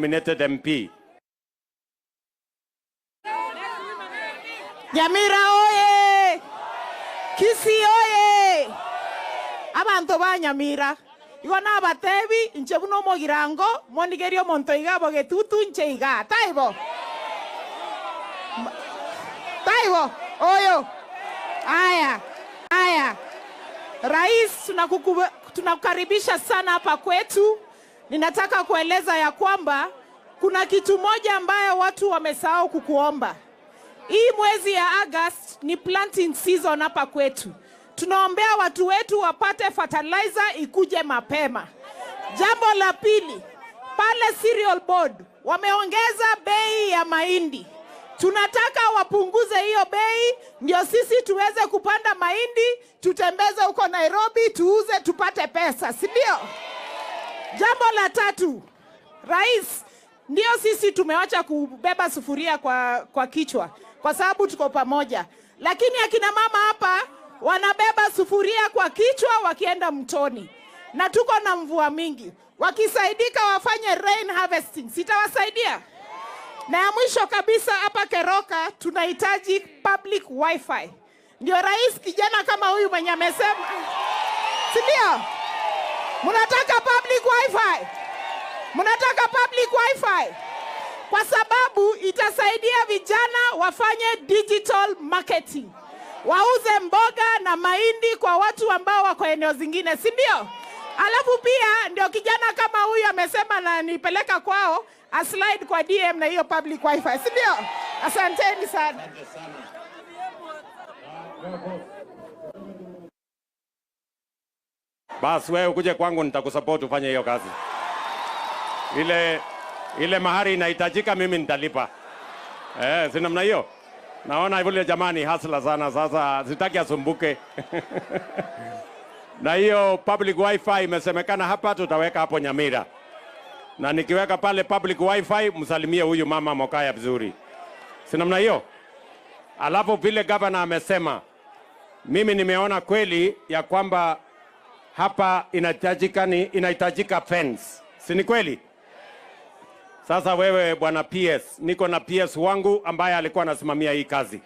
Nominated MP. Nyamira oye! Kisii oye! Abanto ba Nyamira igo nabatebi inche buna omogirango mondigerie omonto iga bogetutu inche iga taibo taibo oyo. Aya aya, Rais, tunakukaribisha sana hapa kwetu. Ninataka kueleza ya kwamba kuna kitu moja ambayo watu wamesahau kukuomba. Hii mwezi ya August ni planting season hapa kwetu. Tunaombea watu wetu wapate fertilizer ikuje mapema. Jambo la pili, pale Cereal Board wameongeza bei ya mahindi. Tunataka wapunguze hiyo bei ndio sisi tuweze kupanda mahindi, tutembeze huko Nairobi, tuuze tupate pesa, si ndio? Jambo la tatu, Rais, ndio sisi tumewacha kubeba sufuria kwa kichwa kwa sababu tuko pamoja. Lakini akina mama hapa wanabeba sufuria kwa kichwa wakienda mtoni. Na tuko na mvua mingi. Wakisaidika wafanye rain harvesting. Sitawasaidia? Na ya mwisho kabisa hapa Keroka tunahitaji public wifi. Ndio Rais, kijana kama huyu mwenye amesema. Si ndio? Mnataka public wifi? Mnataka public wifi? Kwa sababu itasaidia vijana wafanye digital marketing. Wauze mboga na mahindi kwa watu ambao wako eneo zingine, si ndio? Alafu pia ndio kijana kama huyu amesema na nipeleka kwao, a slide kwa DM na hiyo public wifi, si ndio? Asanteni sana. Bas wewe ukuje kwangu nitakusupport ufanye hiyo kazi. Ile mahari inahitajika mimi nitalipa. Si namna hiyo? Naona yule jamani hasla sana sasa, sitaki asumbuke. Na hiyo public wifi imesemekana hapa tutaweka hapo Nyamira. Na nikiweka pale public wifi msalimie huyu mama Mokaya vizuri. Si namna hiyo? Alafu vile governor amesema, mimi nimeona kweli ya kwamba hapa inahitajika fence. Si ni kweli? Sasa wewe bwana PS, niko na PS wangu ambaye alikuwa anasimamia hii kazi.